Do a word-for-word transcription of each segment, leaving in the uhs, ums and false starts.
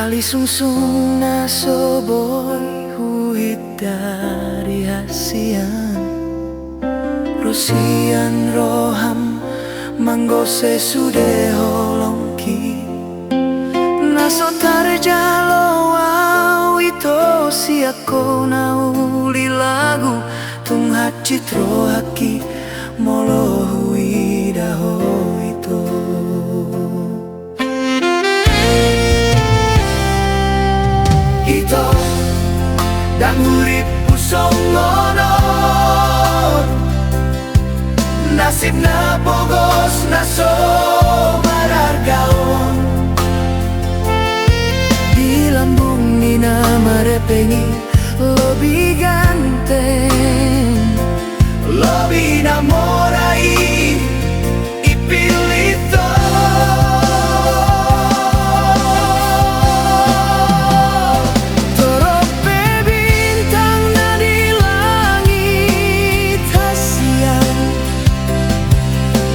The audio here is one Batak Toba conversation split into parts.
Hali sungsung na so boi huhindari hasian, ro sian roham manggose sude holongki. Na so tarjalo au ito sian ho na uli lagu, tung hansit rohangki molo huida ho ito. Ito, ndang huriphu songon on. Nasib na pogos na so mararga on. Di lambung ni na marepeng i lobi ganteng, lobi na mora i ipillit ho. Torop pe bintang na di langit hasian,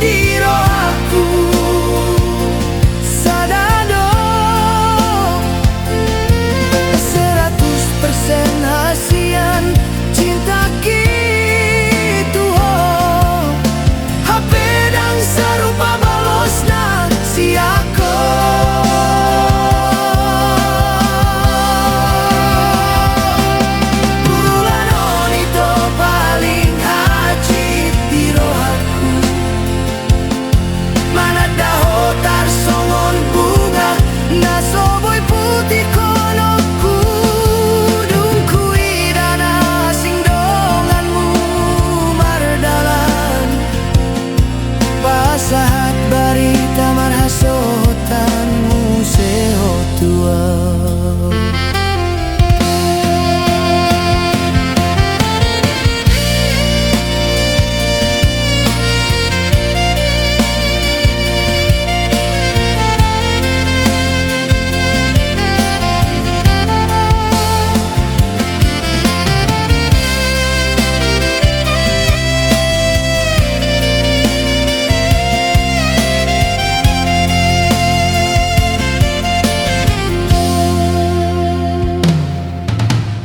di rohangku sada do. Seratus persen hasian cintaki tu ho, hape ndang sarupa balosna sian ho. Bulan on ito paling hansit di rohangku. Mananda ho tarsongon bunga na so boi putihkon ombasku. Dung huida na asing donganmu mardalan, pasahat barita marhasohotan muse ho tu au.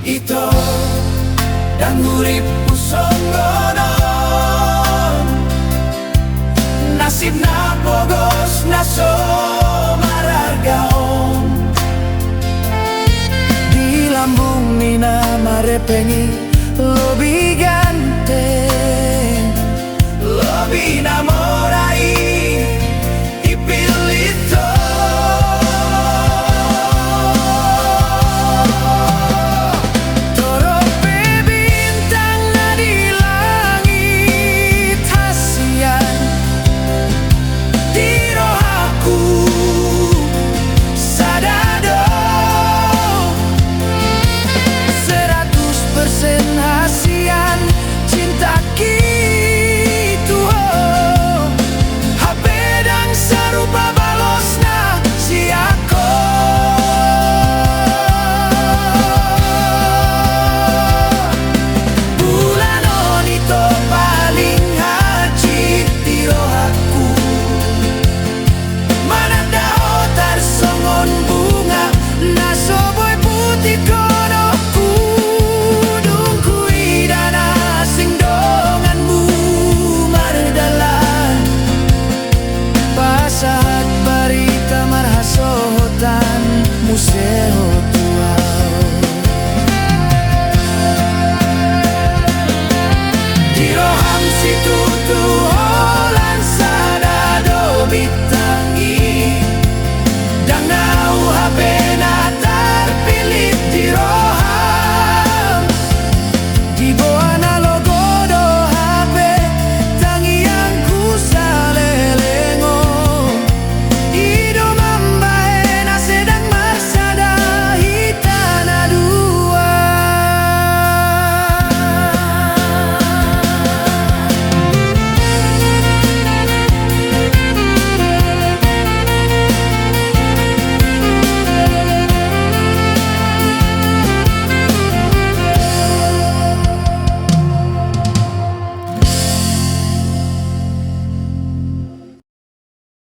Ito, ndang huriphu songon on. Nasib na pogos na so mararga on. Di lambung ni na marepeng i